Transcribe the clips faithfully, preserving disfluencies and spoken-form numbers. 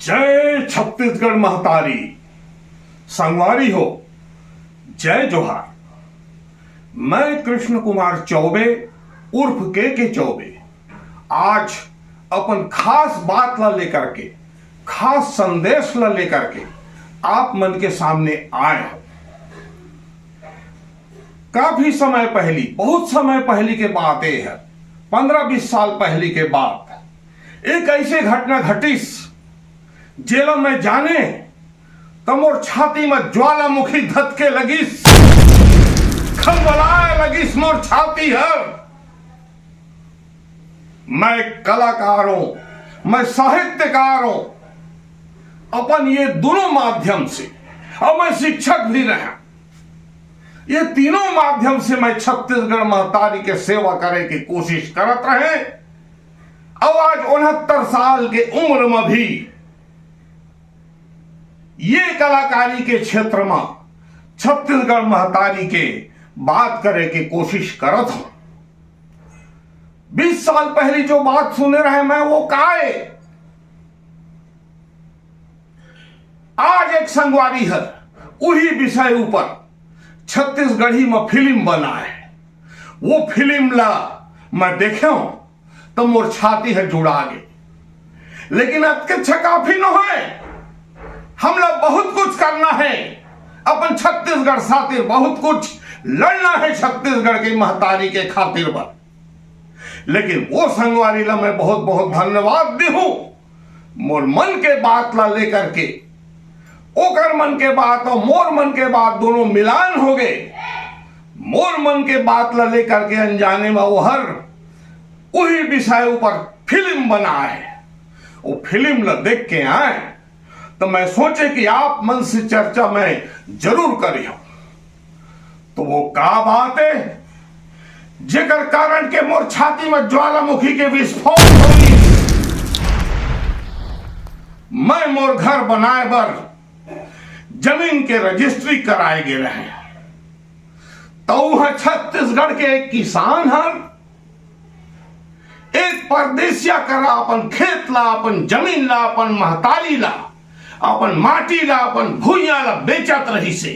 जय छत्तीसगढ़ महतारी। संगवारी हो, जय जोहार। मैं कृष्ण कुमार चौबे उर्फ के के चौबे आज अपन खास बात ला लेकर के, खास संदेश ला लेकर के आप मन के सामने आए हंव। काफी समय पहली, बहुत समय पहली के बात ये हे, पन्द्रह बीस साल पहली के बात, एक ऐसे घटना घटिस, जेला मैं जाने त मोर छाती म ज्वालामुखी धतके लगिस, खलबलाए लगिस मोर छाती हर। मैं कलाकार हंव, मैं साहित्यकार हंव, अपन ये दोनों माध्यम से, अउ मैं शिक्षक भी रहेंव, ये तीनों माध्यम से मैं छत्तीसगढ़ महतारी के सेवा करे के कोशिश करत रहेंव। अउ आज उनहत्तर साल के उम्र म भी ये कलाकारी के क्षेत्र म छत्तीसगढ़ महतारी के बात करे के कोशिश करत हंव। बीस साल पहली जो बात सुने रहेंव मैं, वो काय? आज एक संगवारी हर उही विषय ऊपर छत्तीसगढ़ी म फिल्म बनाए। वो फिल्म ला मैं देखेंव त मोर छाती ह जुड़ा गे। लेकिन अतके अच्छा काफी नोहय, हमला बहुत कुछ करना हे अपन छत्तीसगढ़ खातिर, बहुत कुछ लड़ना हे छत्तीसगढ़ के महतारी के खातिर बर। लेकिन वो संगवारी ला मैं बहुत बहुत धन्यवाद देहूं, मोर मन के बात ला लेकर के, ओकर मन के बात अउ मोर मन के बात दोनों मिलान हो गे। मोर मन के बात ला लेकर के अनजाने म ओहर उही विषय ऊपर फिल्म बनाए। वो फिल्म ला देख के आए त मैं सोचे कि आप मन से चर्चा मैं जरूर करिहंव। त वो का बात हे, जेकर कारण के मोर छाती म ज्वालामुखी के विस्फोट होइस? मैं मोर घर बनाए बर जमीन के रजिस्ट्री कराए गे रहेंव, त उहां छत्तीसगढ़ के एक किसान हर एक परदेसिया करा अपन खेत ला, अपन जमीन ला, अपन महतारी ला, अपन माटी ला, अपन भुइयां ला बेचत रहिस हे।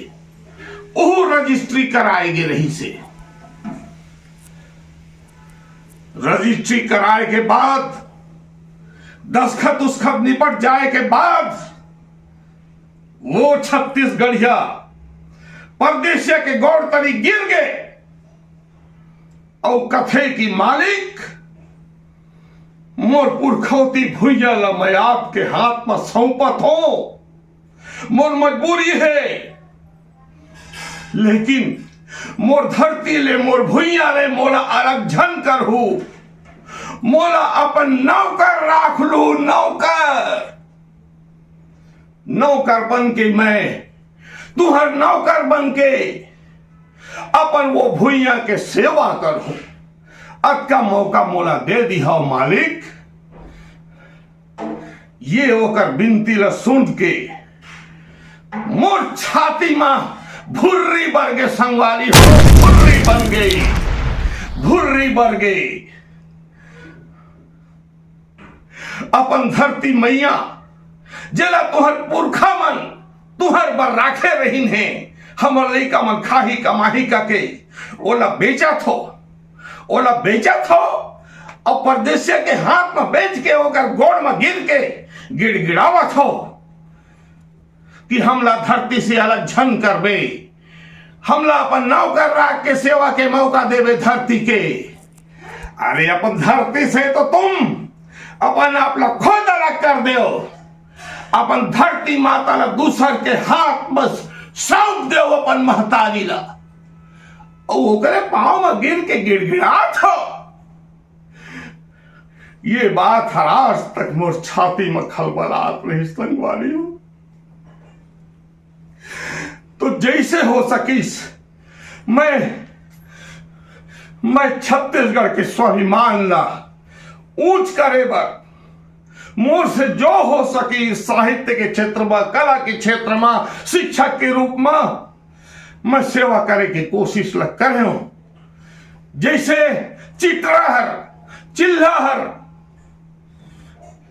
ओहू रजिस्ट्री कराए गे रहिस हे। रजिस्ट्री कराए के बाद, दस्खत उस्खत निपट जाए के बाद, वो छत्तीसगढ़िया परदेसिया के गोड़ तरी गिर गे अउ कथे कि मालिक, मोर पुरखौती भुइयां ला मैं आपके हाथ म सौंपत हंव। मोर मजबूरी हे, लेकिन मोर धरती ले, मोर भुइयां ले मोला अलग झन करहू। मोला अपन नौकर राख लू, नौकर। नौकर बन के मैं, तुंहर नौकर बन के अपन वो भुइयां के सेवा करहूं। अतका मौका मोला दे दिहव मालिक। ये ओकर बिनती ल सुन के मोर छाती म भुर्री बर गे संगवारी हो, भुर्री बन गई, भुर्री बर गई। अपन धरती मैया, जेला तुंहर पुरखा मन तुंहर बर राखे रहिन हे, हमर लइका मन खाही कमाही कके, ओला बेचत हो, ओला बेचत हो, अउ परदेसिया के हाथ म बेच के ओकर गोड़ म गिर के गिड़गिड़ावत हो कि हमला धरती से अलग झन करबे, हमला अपन नौकर राख के सेवा के मौका देबे धरती के। अरे, अपन धरती से तो तुम अपन आप ला खुद अलग कर देव, अपन धरती माता ला दूसर के हाथ म सौंप देव, अपन महतारी ला, अउ ओकरे पांव म गिर के गिड़गिड़ात हो। ये बात हर आज तक मोर छाती म खलबलात रहिस संगवारी हो। तो जइसे हो सकिस, मैं, मैं छत्तीसगढ़ के स्वाभिमान ला ऊंच करे बर मोर से जो हो सकिस, साहित्य के क्षेत्र म, कला के क्षेत्र म, शिक्षक के रूप म मैं सेवा करे के कोशिश ल करे हंव। जइसे चिटरा हर, चिल्हा हर,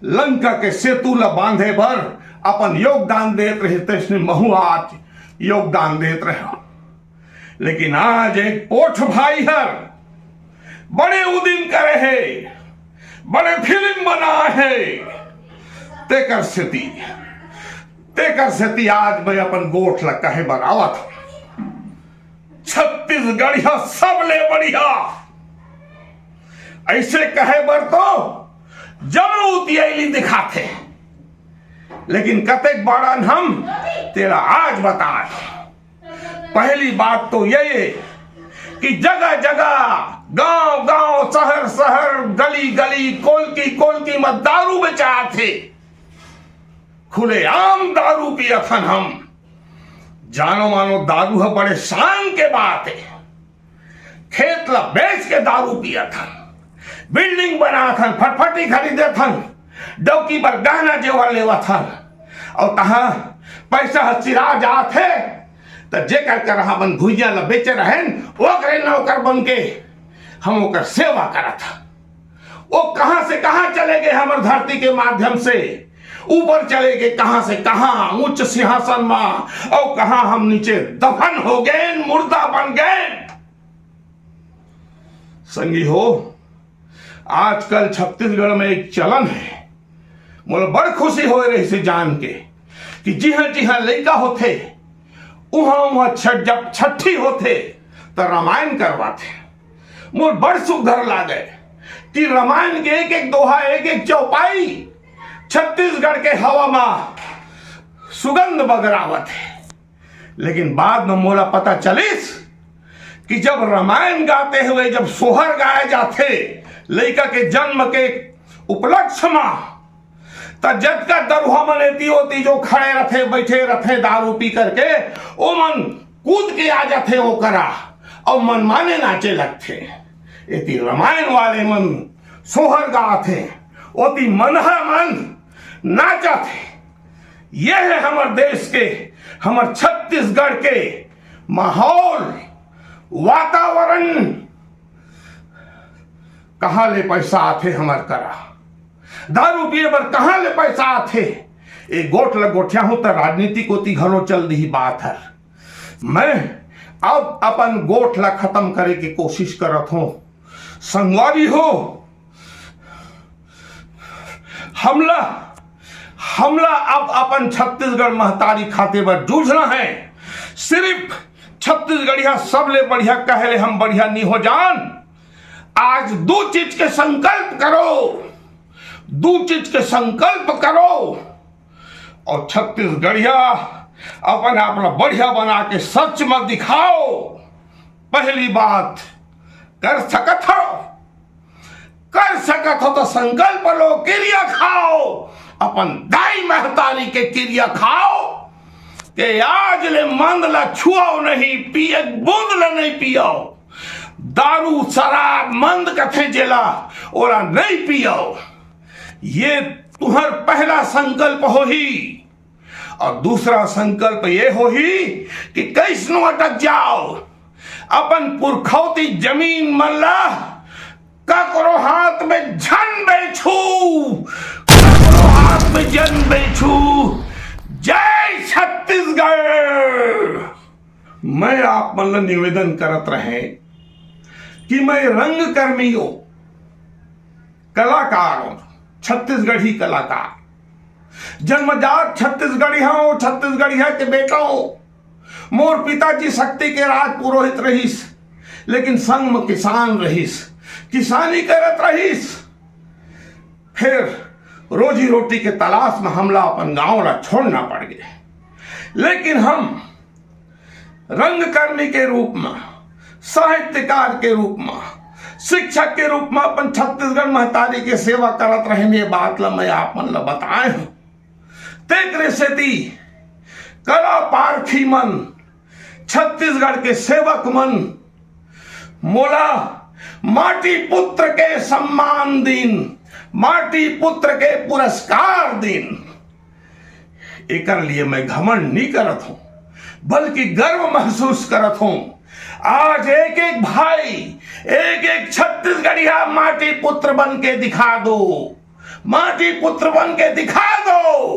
लंका के सेतु ल बांधे बर अपन योगदान देत रहे, तइसने महू आज योगदान देत रहे। लेकिन आज एक पोठ भाई हर बड़े उदिम करे हे, बड़े फिल्म बनाए हे, तेकर सेती, तेकर सेती आज मैं अपन गोठ ल कहे बर आवत हूं। छत्तीसगढ़िया सबले बढ़िया। ऐसे कहे बर तो जम्मो उतियैली दिखाथे, लेकिन कतेक बड़न हम, तेला आज बताए। पहली बात तो ये कि जगह जगह, गांव गांव, शहर शहर, गली गली, कोलकी कोलकी म दारू बेचाथे। खुलेआम दारू पियथन हम। जानो मानो, दारू ह बड़े शान के बात हे। खेत ला बेच के दारू पियथन, बिल्डिंग बनाथन, फटफटी खरीदथन, डौकी बर गहना जेवर लेवथन। अउ तहां पैसा ह चिरा जाथे, त जेकर करा हमन भुइयां ला बेचे रहेन, ओकरे नौकर बन के हम ओकर सेवा करत हन। वो कहां से कहां चले गए हमर धरती के माध्यम से, ऊपर चले गए कहां से कहां, उच्च सिंहासन मा, अउ कहां हम नीचे दफन हो गए, मुर्दा बन गए। संगी हो, आजकल छत्तीसगढ़ में एक चलन है, मोला बड़ खुशी होए रहिसे जान के कि जिहां जिहां लइका होथे, उहां उहां छठ, जब छठी होथे, त रामायण करवाथे। मोर बड़ सुघर लागे कि रामायण के एक एक दोहा, एक एक चौपाई छत्तीसगढ़ के हवा मा सुगंध बगरावत हे। लेकिन बाद में मोला पता चलिस कि जब रामायण गाते हुए जब सोहर गाए जाथे लइका के जन्म के उपलक्ष्य मा, त जतका दरुहा मन एती ओती जो खड़े रथे, बैठे रथे दारू पी करके, ओमन कूद के आ जाथे ओकरा अउ मनमाने नाचे लगथे। एती रामायण वाले मन सोहर गाथे, ओती मनहा मन नाचथे। ये है हमर देश के, हमर छत्तीसगढ़ के माहौल, वातावरण। कहां ले पैसा आथे हमर करा, दारू पिए बर कहां ले पैसा आथे? ए गोठ ल गोठियाहूं त राजनीति कोती घलो चल दिही बात हर। मैं अब अपन गोठ ल खतम करे के कोशिश करत हूं। संगवारी हो, हमला, हमला अब अपन छत्तीसगढ़ महतारी खातिर बर जूझना है। सिरिफ छत्तीसगढ़िया सबले बढ़िया कहे ले हम बढ़िया नी हो जान। आज दू चीज के संकल्प करो, दू चीज के संकल्प करो अउ छत्तीसगढ़िया अपन आप ला बढ़िया बना के सच म दिखाओ। पहली बात, कर सकत हो, कर सकत हो त संकल्प लो, किरिया खाओ, अपन दाई महतारी के किरिया खाओ के आज ले मंद ला छुआओ नहीं, पिए बूंद ला नहीं पियाओ। दारू, शराब, मंद कथे जेला, ओला नहीं पियाओ। ये तुहर पहला संकल्प होही। अउ दूसरा संकल्प ये होही कि कइसनो अटक जाओ, अपन पुरखौती जमीन मन ला ककरो हाथ में झन बेचू, ककरो हाथ में झन बेचू। जय छत्तीसगढ़। मैं आप मन ला निवेदन करत रहे कि मैं रंगकर्मी हो, कलाकार हो, छत्तीसगढ़ी कलाकार, जन्मजात छत्तीसगढ़िया हो, छत्तीसगढ़िया के बेटा हो। मोर पिताजी शक्ति के राज पुरोहित रहिस, लेकिन संग म किसान रहिस, किसानी करत रहिस। फिर रोजी रोटी के तलाश म हमला अपन गांव ला छोड़ना पड़ गे। लेकिन हम रंगकर्मी के रूप म, साहित्यकार के रूप म, शिक्षक के रूप म अपन छत्तीसगढ़ महतारी के सेवा करत रहेन, ये बात ला मैं आप मन ला बताए हूं। तेकरे सेती कला पारखी मन, छत्तीसगढ़ के सेवक मन मोला माटी पुत्र के सम्मान दिन, माटी पुत्र के पुरस्कार दिन। एकर लिए मैं घमंड नहीं करत हूं, बल्कि गर्व महसूस करत हूं। आज एक एक भाई, एक एक छत्तीसगढ़िया माटी पुत्र बन के दिखा दो। माटी पुत्र बन के दिखा दो।